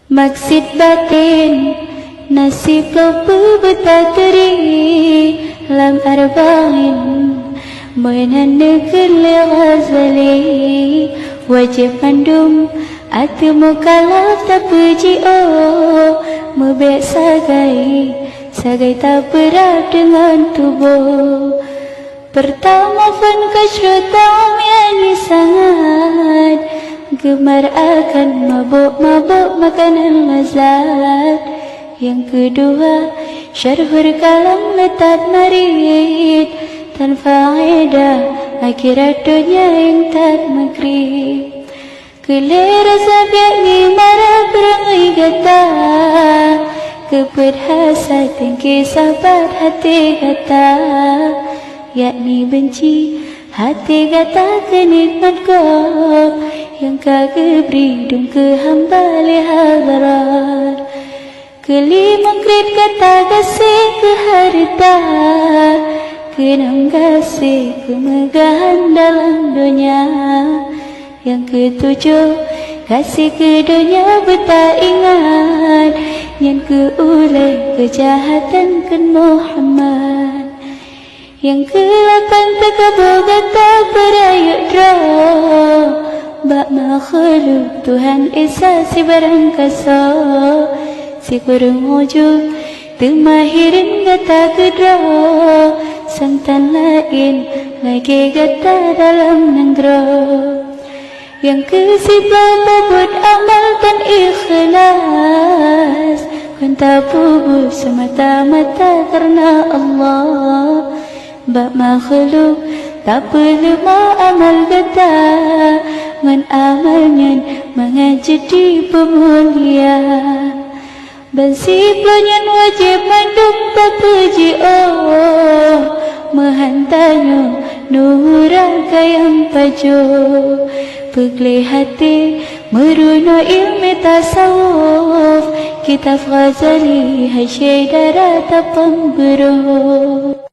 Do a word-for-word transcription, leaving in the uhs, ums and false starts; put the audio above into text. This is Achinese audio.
Maksud baten na siploh peue beutaturi lam Arba'in, meunan neukheun lé Ghazali, wajéb mandum ateueh mukallaf tapeujiôh, meubèk sagai, sagai tapeurab deungon tuboh. Peurtama phôn kasyru ta'am, yakni sangat geumar akan mabök-mabök makanan lazat. Nyang keudua, syarhul kalam leutat marit, tan faedah akhirat donya nyang that meukrib. Keu lhèe rasa biak ni mara beurangui gata, keu peuet hasad teungke sabat até gata, yakni beunci até gata keu nikmat gob nyang ka geubri dum keu hamba lé hadrat. Keu limong kreuet gata gaséh keu hareuta, keunong gaséh keumeugahan dalam donya. Nyang keutujoh, gaséh keu donya beutaingat, nyan keu ulèe keujahatan kheun Muhammad. Nyang keulapan, takabô gata peurayeuk droe bak makhluk Tuhan Esa sibarang kasoe, sikureueng ujub teuma hireuen gata keudroe, sang tan laén lagèe gata dalam nanggroe. Nyang keusiploh, peubuet amal tan ikhlas, kon tapeubuet seumata-mata kareuna Allah. Bak makhluk tapeuleumah amal gata, ngon amal nyan mangat jeuet jipeumulia. Ban siploh nyan wajéb mandum tapeujiôh, meuhan tanyoe neuhura kayang pajoh. Peugleh até meurunoe ileumèe tasawuf, kitab Ghazali, Hasyiah Idharah tapeubuet beurôh.